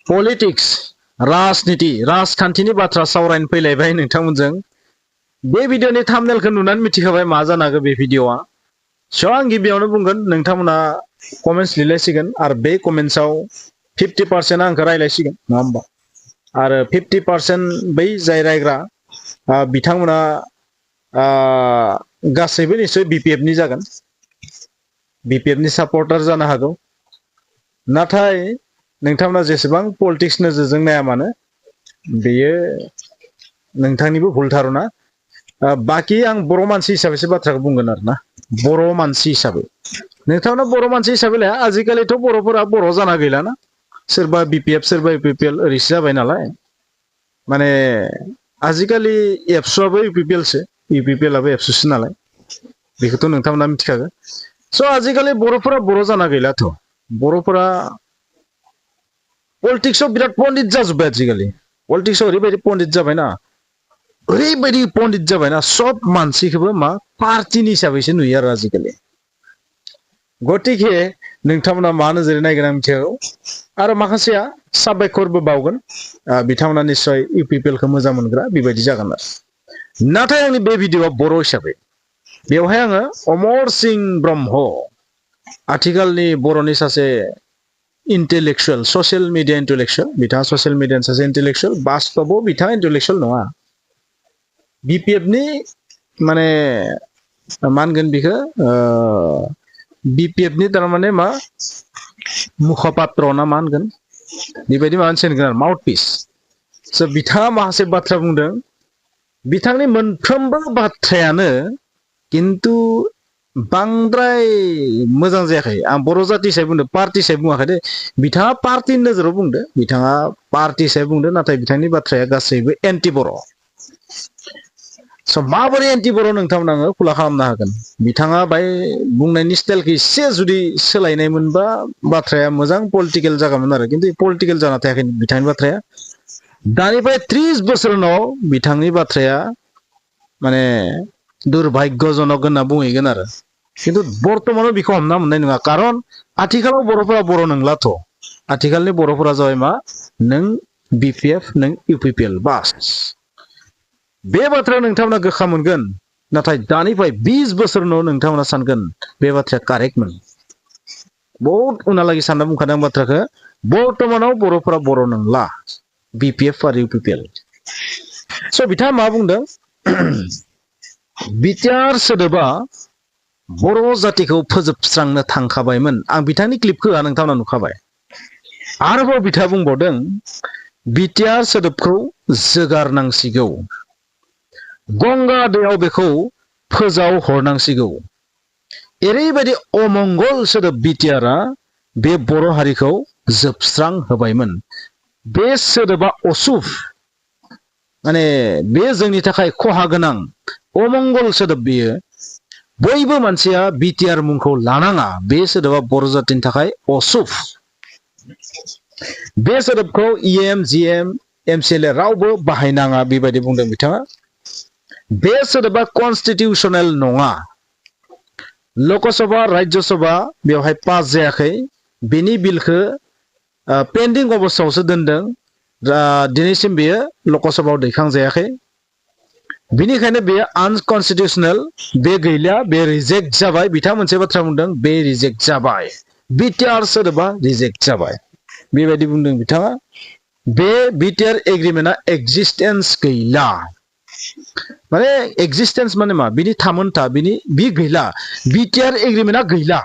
Politics राजनीति राजखान्थिनि बाथ्रा सावरायनो फैलायबाय नोंथांमोनजों बे भिडिअनि थाम्बनेलखौ नुनानै मिथिखाबाय मा जानो हागौ बे भिडिअआ स' आं गिबियावनो बुंगोन नोंथांमोना कमेन्ट्स लिरलायसिगोन आरो बे कमेन्ट्सआव 50% आंखौ रायलायसिगोन नङा होमबा आरो 50% बै जाय रायग्रा बिथांमोना गासैबो निश्चय BPF नि जागोन BPF नि सापर्टार जानो हागौ नाथाय नोंथांमोना जेसेबां पलिटिक्स नोजोरजों नाया मानो बेयो नोंथांनिबो भुल धारना बाखि आं बर' मानसि हिसाबैसो बाथ्राखौ बुंगोन आरोना बर' मानसि हिसाबै नोंथांमोना बर' मानसि हिसाबै लाया आजिखालिथ' बर'फोरा बर' जाना गैलाना सोरबा BPF सोरबा UPPL ओरैसो जाबाय नालाय माने आजिखालि एबसुआबो UPPL आबो एबसुसो नालाय बेखौथ' नोंथांमोना मिथिखागोन स' आजिखालि बर'फोरा बर' जाना गैलाथ' बर'फोरा पलिटिक्सआव बिराद पन्डित जाजोब्बाय आजिखालि पलिटिक्सआव ओरैबायदि पन्डित जाबायना ओरैबायदि पन्डित जाबायना सब मानसिखौबो मा पार्टिनि हिसाबैसो नुयो आरो आजिखालि गतिके नोंथांमोना मा नोजोरै नायगोन आं मिथिगौ आरो माखासेया साबायखरबो बावगोन बिथांमोना निस्सय UPPL खौ मोजां मोनग्रा बेबायदि जागोन आरो नाथाय आंनि बे भिडिअआ बर' हिसाबै बेवहाय आङो अमर सिंह ब्रह्म आथिखालनि बर'नि सासे इन्टेलेक्सुवेल ससियेल मिडिया इन्टेलेक्सुवेल बिथाङा ससियेल मिडियानि सासे इन्टेलेक्सुवेल बास्तबाव बिथाङा इन्टेलेक्सुवेल नङा BPF नि माने मा होनगोन बेखौ BPF नि थारमाने मा मुखपात्र ना मा होनगोन बेबायदि माबा मोनसे होनगोन आरो माउथपिस स' बिथाङा माखासे बाथ्रा बुंदों बिथांनि मोनफ्रोमबो बाथ्रायानो किन्तु बांद्राय मोजां जायाखै आं बर' जाति हिसाबै बुंदों पार्टि हिसाबै बुङाखै दे बिथाङा पार्टिनि नोजोराव बुंदो बिथाङा पार्टि हिसाबै बुंदो नाथाय बिथांनि बाथ्राया गासैबो एन्टि बर' स' माबोरै एन्टि बर' नोंथांमोना आङो खुला खालामनो हागोन बिथाङा बाय बुंनायनि स्टाइलखौ एसे जुदि सोलायनाय मोनबा बाथ्राया मोजां पलिटिकेल जागौमोन आरो किन्तु पलिटिकेल जाना थायाखै बिथांनि बाथ्राया दानिफ्राय 30 बोसोर उनाव बिथांनि बाथ्राया माने दुर्भाग्यजनक होनना बुंहैगोन आरो किन्तु बर्तमानाव बेखौ हमना मोननाय नङा खारन आथिखालाव बर'फोरा बर' नंलाथ' आथिखालनि बर'फोरा जाबाय मा नों BPF नों UPPL बास बे बाथ्राया नोंथांमोना गोखा मोनगोन नाथाय दानिफ्राय 20 बोसोर उनाव नोंथांमोना सानगोन बे बाथ्राया कारेक्टमोन बहुत उनहालागै सानना बुंखादों बाथ्राखौ बर्तमानाव बर'फोरा बर' नंला BPF आरो UPPL स' बिथाङा मा बुंदों बिटिआर सोदोबा बर' जातिखौ फोजोबस्रांनो थांखाबायमोन आं बिथांनि क्लिपखौ नोंथांमोना नुखाबाय आरोबाव बिथाङा बुंबावदों बिटिआर सोदोबखौ जोगारनांसिगौ गंगा दैयाव बेखौ फोजाव हरनांसिगौ ओरैबायदि अमंगल सोदोब बिटिआरआ बे बर' हारिखौ जोबस्रां होबायमोन बे सोदोबा असुभ माने बे जोंनि थाखाय खहा गोनां अमंगल सोदोब बेयो बयबो मानसिया बिटिआर मुंखौ लानाङा बे सोदोबा बर' जातिनि थाखाय असुभ बे सोदोबखौ EM GM MCLA रावबो बाहायनाङा बेबायदि बुंदों बिथाङा बे सोदोबा कनस्टिटिउसनेल नङा लकसभा राज्यसभा बेवहाय पास जायाखै बेनि बिलखौ पेन्डिं अबस्थायावसो दोनदों दिनैसिम बेयो लकसभायाव दैखांजायाखै बिनिखायनो बेयो आनकनस्टिटिउसनेल बे गैला बे रिजेक्ट जाबाय बिथाङा मोनसे बाथ्रा बुंदों बे रिजेक्ट जाबाय बिटिआर सोदोबा रिजेक्ट जाबाय बेबायदि बुंदों बिथाङा बे बिटिआर एग्रिमेन्टआ एक्जिस्टेन्स गैला माने एक्जिस्टेन्स माने मा बिनि थामोनथा बिनि बि गैला बिटिआर एग्रिमेन्टआ गैला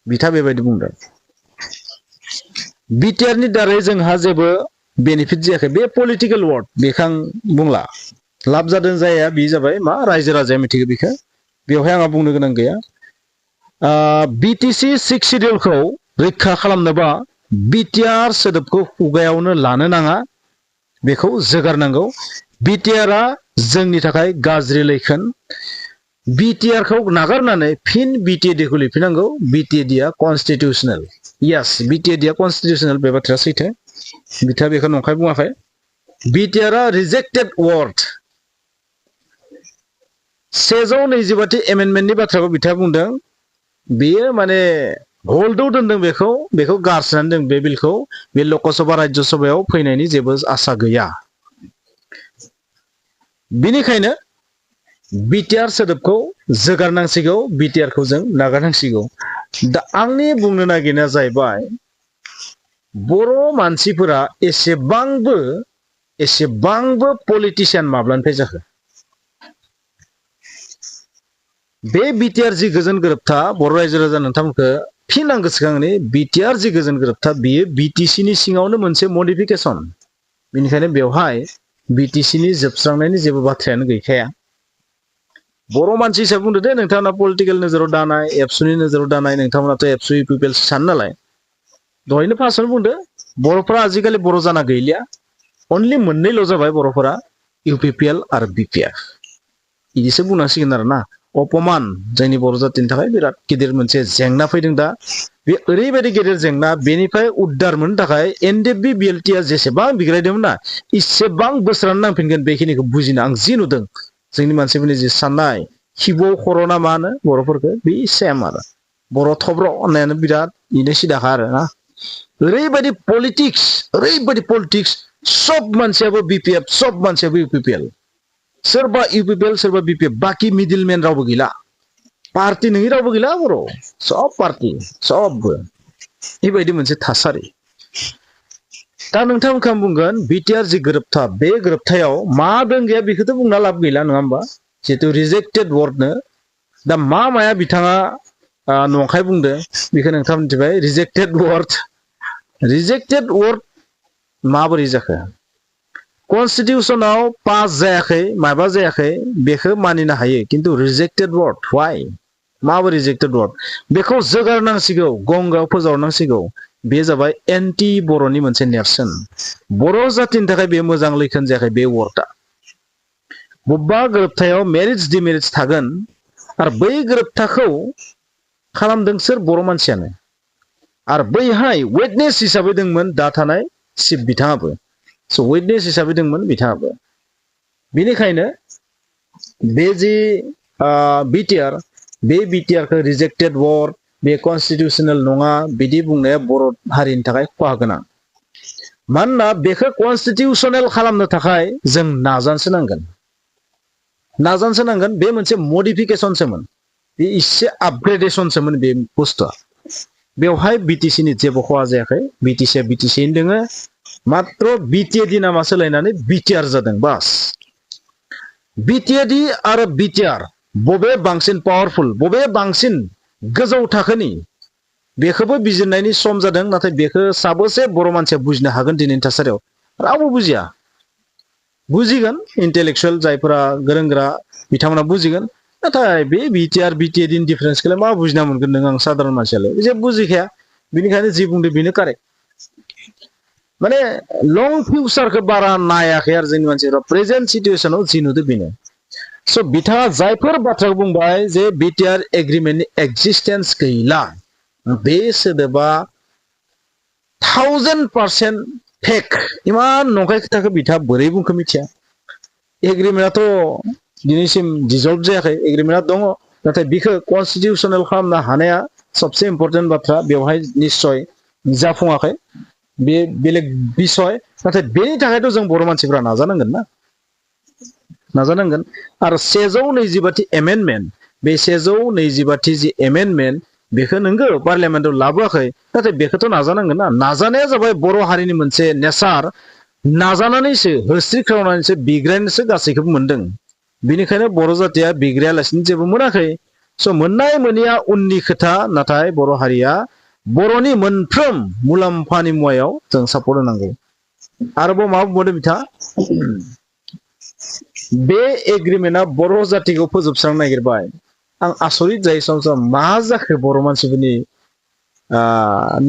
बिथाङा बेबायदि बुंदों बिटिआरनि दारै जोंहा जेबो बेनिफिट जायाखै बे पलिटिकेल वार्ड बेखौ आं बुंला लाब जादों जाया बे जाबाय मा रायजो राजाया मिथिगौ बेखौ बेवहाय आंहा बुंनो गोनां गैया BTC 6 शिडिउलखौ रैखा खालामनोबा बिटिआर सोदोबखौ खुगायावनो लानो नाङा बेखौ जोगारनांगौ बिटिआरआ जोंनि थाखाय गाज्रि लैखोन बिटिआरखौ नागारनानै फिन बिटिएडि खौ लिरफिननांगौ बिटिएडिआ कनस्टिटिउसनेल यस बिटिएडिआ कनस्टिटिउसनेल बे बाथ्राया सैथो बिथाङा बेखौ नंखाय बुङाखै बिटिआरआ रिजेक्टेड वार्ड 125 एमेन्डमेन्टनि बाथ्राखौ बिथाङा बुंदों बेयो माने होल्डआव दोनदों बेखौ गारसोनानै दों बे बिलखौ बे लकसभा राज्य सभायाव फैनायनि जेबो आसा गैया। बिनिखायनो बिटिआर सोदोबखौ जोगारनांसिगौ, बिटिआरखौ जों नागारनांसिगौ। दा आंनि बुंनो नागिरनाया जाहैबाय बर' मानसिफोरा एसेबांबो पलिटिशियान माब्लानिफ्राय जाखो? बे बिटिआर जि गोजोन गोरोबथा बर' रायजो राजा नोंथांमोनखौ फिन आं गोसोखांनि बिटिआर जि गोजोन गोरोबथा बियो बिटिसिनि सिङावनो मोनसे मडिफिकेसन। बेनिखायनो बेवहाय बिटिसिनि जोबस्रांनायनि जेबो बाथ्रायानो गैखाया। बर' मानसि हिसाबै बुंदो दे नोंथांमोना पलिटिकेल नोजोराव दानाय, एबसुनि नोजोराव दानाय, नोंथांमोनाथ' एबसु इउपिपिएल सानो नालाय। दहायनो फार्स्टआवनो बुंदो बर'फोरा आजिखालि बर' जाना गैलिया। अनलि मोननैल' जाबाय बर'फोरा, इउपिपिएल आरो बिपिएफ। बिदिसो बुंनांसिगोन आरोना। अपमान जोंनि बर' जातिनि थाखाय बिराद गिदिर मोनसे जेंना फैदों दा। बे ओरैबायदि गेदेर जेंना, बेनिफ्राय उद्धार मोननो थाखाय एनडिएफबि बिएलटिआ जेसेबां बिग्रायदोंमोन ना इसेबां बोसोरानो नांफिनगोन बेखिनिखौ बुजिनो। आं जि नुदों जोंनि मानसिफोरनि जि साननाय, खिबौ खर' ना मा होनो बर'फोरखौ, बे सेम आरो बर' थब्र' होननायानो बिराद इनो सिदाखा आरो ना। ओरैबायदि पलिटिक्स, सब मानसियाबो बिपिएफ, सब मानसियाबो इउपिपिएल। सोरबा इउपिपिएल सोरबा बिपिएफ, बाखि मिडिलमेन रावबो गैला। पार्टि नङि रावबो गैला बर', सब पार्टि, सबबो। बेबायदि मोनसे थासारि। दा नोंथांमोनखौ आं बुंगोन बिटिआर जि गोरोबथा, बे गोरोबथायाव मा दं गैया बेखौथ' बुंना लाब गैला नङा होमबा? जिहेतु रिजेक्टेड वर्डनो दा माया बिथाङा नंखाय बुंदो बेखौ नोंथाङा मिथिबाय। रिजेक्टेड वर्ड माबोरै जाखो? कनस्टिटिउसनाव पास जायाखै, माबा जायाखै, बेखौ मानिनो हायो, खिन्थु रिजेक्टेड वर्ड वाइ? माबोरै रिजेक्टेड वर्ड? बेखौ जोगारनांसिगौ, गंगायाव फोजावनांसिगौ। बे जाबाय एन्टि बर'नि मोनसे नेरसोन। बर' जातिनि थाखाय बे मोजां लैखोन जायाखै बे वर्डआ। बबेबा गोरोबथायाव मेरिट्स डिमेरिट्स थागोन, आरो बै गोरोबथाखौ खालामदों सोर? बर' मानसियानो। आरो बैहाय वेटनेस हिसाबै दंमोन दा थानाय चिफ बिथाङाबो। स' वेटनेस हिसाबै दंमोन बिथाङाबो। बेनिखायनो बे जि बिटिआर, बे बिटिआरखौ रिजेक्टेड वर्ड, बे कनस्टिटिउसनेल नङा, बिदि बुंनाया बर' हारिनि थाखाय खहा गोनां। मानोना बेखौ कनस्टिटिउसनेल खालामनो थाखाय जों नाजानोसो नांगोन। बे मोनसे मडिफिकेसनसोमोन, बे इसे आपग्रेडेसनसोमोन बे बुस्थुआ। बेवहाय बिटिसिनि जेबो खहा जायाखै। बिटिसिया बिटिसियैनो दोङो, मात्र बिटिएडि नामा सोलायनानै बिटिआर जादों बास। बिटिएडि आरो बिटिआर बबे बांसिन पावारफुल, बबे बांसिन गोजौ थाखोनि, बेखौबो बिजिरनायनि सम जादों। नाथाय बेखौ साबोसे बर' मानसिया बुजिनो हागोन दिनैनि थासारियाव? रावबो बुजिया। बुजिगोन इन्टेलेक्सुयेल जायफोरा गोरों गोरा बिथांमोना बुजिगोन। नाथाय बे बिटिआर बिटिएडिनि डिफारेन्सखौलाय मा बुजिना मोनगोन नों? आं साधारन मानसियालाय जेबो बुजिखाया। बेनिखायनो जि बुंदों बेनो कारेक्ट। माने लं फिउचारखौ बारा नायाखै आरो जोंनि मानसिफोरा, प्रेजेन्ट सिटुएसनाव जि नुदों बेनो। स' बिथाङा जायफोर बाथ्राखौ बुंबाय जे बिटिआर एग्रिमेन्टनि एक्जिस्टेन्स गैला, बे सोदोबा 1000% फेक। इमान नंखाय खोथाखौ बिथाङा बोरै बुंखो मिथिया। एग्रिमेन्टआथ' दिनैसिम डिजल्भ जायाखै, एग्रिमेन्टआ दङ। नाथाय बेखौ कनस्टिटिउसनेल खालामनो हानाया सबसे इम्पर्टेन्ट बाथ्रा। बेवहाय निस्सय जाफुङाखै, बे बेलेग बिसय। नाथाय बेनि थाखायथ' जों बर' मानसिफ्रा नाजानांगोन ना, नाजानांगोन। आरो 125 एमेन्डमेन्ट, बे 125 जि एमेन्डमेन्ट, बेखौ नोंगौ पार्लियामेन्टआव लाबोआखै, नाथाय बेखौथ' नाजानांगोन ना। नाजानाया जाबाय बर' हारिनि मोनसे नेचार। नाजानानैसो, होस्रिख्रावनानैसो, बिग्रायनोसो गासैखौबो मोनदों। बेनिखायनो बर' जातिया बिग्रायालासिनो जेबो मोनाखै। स' मोननाय मोनैया उननि खोथा। नाथाय बर' हारिया बर'नि मोनफ्रोम मुलाम्फानि मुवायाव जों सापर्ट होनांगौ। आरोबाव मा बुंबावदों बिथाङा? बे एग्रिमेन्टआ बर' जातिखौ फोजोबस्रांनो नागिरबाय। आं आसरित जायो सम सम, मा जाखो बर' मानसिफोरनि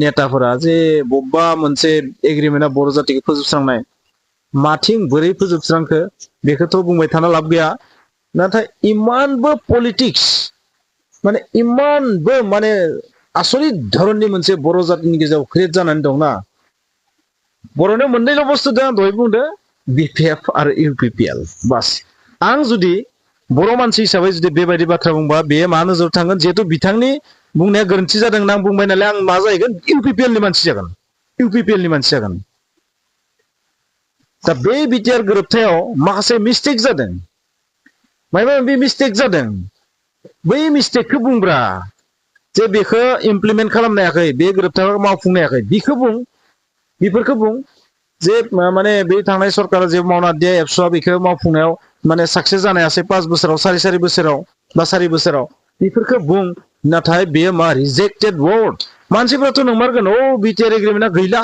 नेताफोरा जे बबेबा मोनसे एग्रिमेन्टआ बर' जातिखौ फोजोबस्रांनाय, माथिं बोरै फोजोबस्रांखो बेखौथ' बुंबाय थाना लाब गैया। नाथाय इमानबो पलिटिक्स, माने इमानबो माने आसरित धरननि मोनसे बर' जातिनि गेजेराव क्रिएट जानानै दंना। बर'नो मोननैल' बुस्थु दं, दहाय बुंदो बिपिएफ आरो इउपिपिएल बास। आं जुदि बर' मानसि हिसाबै जुदि बेबायदि बाथ्रा बुंबा बेयो मा नोजोराव थांगोन? जिहेतु बिथांनि बुंनाया गोरोन्थि जादों ना आं बुंबाय नालाय आं मा जाहैगोन इउपिपिएल नि मानसि जागोन इउपिपिएल नि मानसि जागोन दा बे बिटिआर गोरोबथायाव माखासे मिस्टेक जादों माबा माबि मिस्टेक जादों बै मिस्टेकखौ बुंब्रा जे बेखौ इमप्लिमेन्ट खालामनो हायाखै बे गोरोबथाखौ मावफुंनो हायाखै बिखौ बुं बेफोरखौ बुं जे माने बे थांनाय सरकारा जे मावना दिया एबसुआ बेखौ मावफुंनायाव माने साक्सेस जानो हायासै 5 बोसोराव सारि बोसोराव बा 4 बोसोराव बेफोरखौ बुं नाथाय बेयो मा रिजेक्टेड वर्ड मानसिफ्राथ' नंमारगोन अ बिटिआर एग्रिमेन्टआ गैला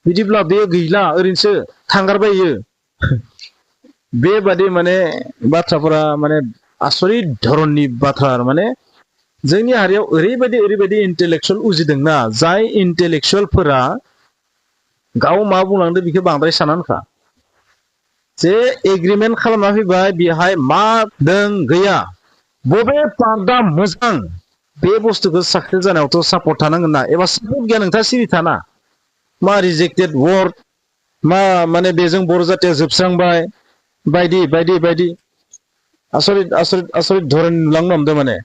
बिदिब्ला बेयो गैला ओरैनोसो थांगारबायो बेबादि माने बाथ्राफोरा माने आसरित धरननि बाथ्रा माने जोंनि हारियाव ओरैबायदि इन्टेलेक्सुवेल उजिदोंना जाय इन्टेलेक्सुवेलफोरा गाव मा बुंलांदों बेखौ बांद्राय सानानोखा जे एग्रिमेन्ट खालामना फैबाय बेहाय मा दं गैया बबे पार्टआ मोजां बे बुस्थुखौ साक्सेस जानायावथ' सापर्ट थानांगोन ना एबा सापर्ट गैया नोंथाङा सिरि थाना मा रिजेक्टेड वर्ड मा माने बेजों बर' जातिया जोबस्रांबाय बायदि बायदि बायदि आसरित धरन नुलांनो हमदों माने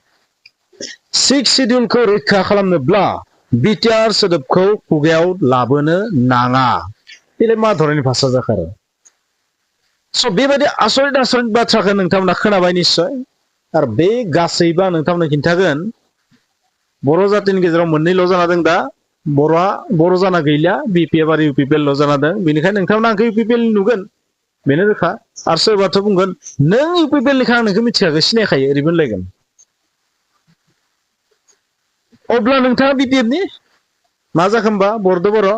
6 सिडिउलखौ रैखा खालामनोब्ला बिटिआर सोदोबखौ खुगायाव लाबोनो नाङा बेलाय मा धरननि भाषा जाखारो स' बेबायदि आसरित बाथ्राखौ नोंथांमोना खोनाबाय निस्सय आरो बे गासैबो आं नोंथांमोननो खिन्थागोन बर' जातिनि गेजेराव मोननैल' जाना दं दा बर'आ बर' जाना गैला बिपिएफ आरो इउपिपिएल जाना दं बेनिखायनो नोंथांमोना आंखौ इउपिपिएल नुगोन बेनो रोखा आरो सोरबाथ' बुंगोन नों इउपिपिएलनिखौ आं नोंखौ मिथिखागौ सिनायखायो ओरैबो होनलायगोन अब्ला नोंथाङा बिपिएफनि मा जाखो होमबा बर'दो बर'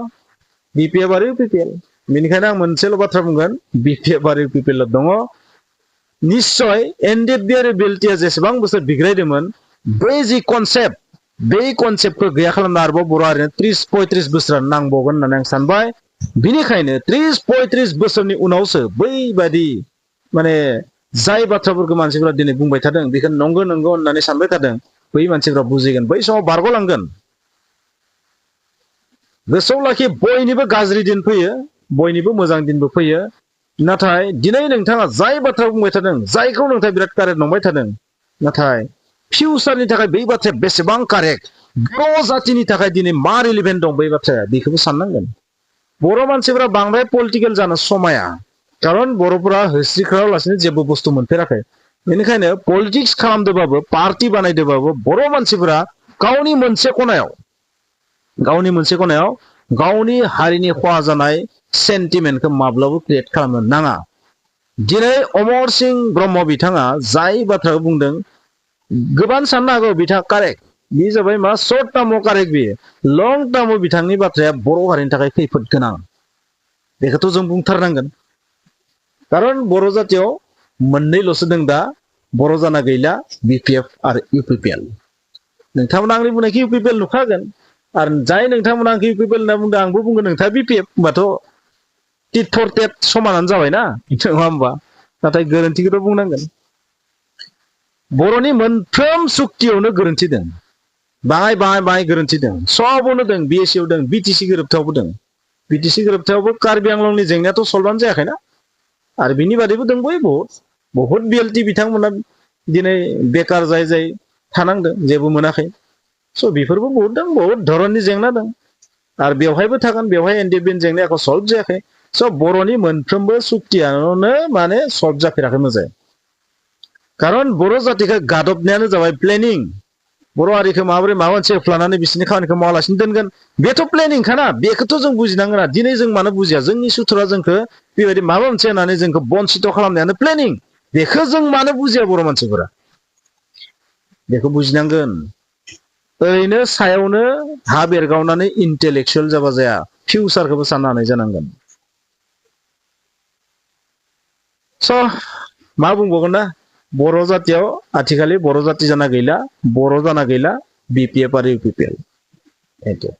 बिपिएफ आरो इउपिपिएल बेनिखायनो आं मोनसेल' बाथ्रा बुंगोन बिपिएफ आरो इउपिपिएल दङ निस्सय एनडिएफबि आरो बिएलटिआ जेसेबां बोसोर बिग्रायदोंमोन बै जि कनसेप्ट बे कनसेप्टखौ गैया खालामनो आरोबाव बर' हारिनो 30-35 बोसोरानो नांबावगोन होननानै आं सानबाय बिनिखायनो 30-35 बोसोरनि उनावसो बैबादि माने जाय बाथ्राफोरखौ मानसिफोरा दिनै बुंबाय थादों बेखौ नंगौ होननानै सानबाय थादों बै मानसिफ्रा बुजिगोन बै समाव बारग'लांगोन गोसोआव लाखि बयनिबो गाज्रि दिन फैयो बयनिबो मोजां दिनबो फैयो नाथाय दिनै नोंथाङा जाय बाथ्रा बुंबाय थादों जायखौ नोंथाङा बिराद कारेक्ट नंबाय थादों नाथाय फिउचारनि थाखाय बै बाथ्राया बेसेबां कारेक्ट बर' जातिनि थाखाय दिनै मा रिलेभेन्ट दं बै बाथ्राया बेखौबो साननांगोन बर' मानसिफोरा बांद्राय पलिटिकेल जानो समाया खारन बर'फोरा होस्रिख्रावालासिनो जेबो बुस्थु मोनफेराखै बेनिखायनो पलिटिक्स खालामदोंबाबो पार्टि बानायदोंबाबो बर' मानसिफोरा गावनि मोनसे खनायाव गावनि हारिनि खहा जानाय सेन्टिमेन्टखौ माब्लाबो क्रिएट खालामनो नाङा दिनै अमर सिंह ब्रह्म बिथाङा जाय बाथ्राखौ बुंदों गोबां साननो हागौ बिथाङा कारेक्ट बे जाबाय मा सर्ट टार्माव कारेक्ट बेयो लं टार्माव बिथांनि बाथ्राया बर' हारिनि थाखाय खैफोद गोनां बेखौथ' जों बुंथारनांगोन खारन बर' जातियाव मोननैल'सो दं दा बर' जाना गैला बिपिएफ आरो इउपिपिएल नोंथांमोना आंनि बुंनायखौ इउपिपिएल नुखागोन आरो जाय नोंथांमोना आंखौ इउपिपिएल होनना बुंदों आंबो बुंगोन नोंथाङा बिपिएफ होनबाथ' टिट फर टेट समानानो जाबायना नङा होमबा नाथाय गोरोन्थिखौथ' बुंनांगोन बर'नि मोनफ्रोम सुक्तियावनो गोरोन्थि दं बाङाय गोरोन्थि दं सबावनो दं बिएससिआव दं बिटिसि गोरोबथायावबो दं बिटिसि गोरोबथायावबो कार्बि आंलंनि जेंनायाथ' सल्भआनो जायाखैना आरो बिनि बादैबो दंबावो बहुत बिएलटि बिथांमोना दिनै बेकार जाय थानांदों जेबो मोनाखै स' बेफोरबो बहुत धरननि जेंना दं आरो बेवहायबो थागोन बेवहाय एनडिएफबिनि जेंनाया सल्भ जायाखै स' बर'नि मोनफ्रोमबो सुक्तियानो माने सल्भ जाफेराखै मोजाङै खारन बर' जातिखौ गादबनायानो जाबाय प्लेनिं बर' हारिखौ माबोरै माबा मोनसे होफ्लानानै बिसोरनि खामानिखौ मावालासिनो दोनगोन बेथ' प्लेनिंखाना बेखौथ' जों बुजिनांगोन दिनै जों मानो बुजिया जोंनि सुथुरा जोंखौ बेबायदि माबा मोनसे होननानै जोंखौ बन्सित खालामनायानो प्लेनिं बेखौ जों मानो बुजिया बर' मानसिफोरा बेखौ बुजिनांगोन ओरैनो सायावनो हा बेरगावनानै इन्टेलेक्सुवेल जाबा जाया फिउचारखौबो साननो हानाय जानांगोन स' मा बुंबावगोन ना बर' जातियाव आथिखालि बर' जाति जाना गैला बर' जाना गैला बिपिएफ आरो इउपिपिएल थेंक इउ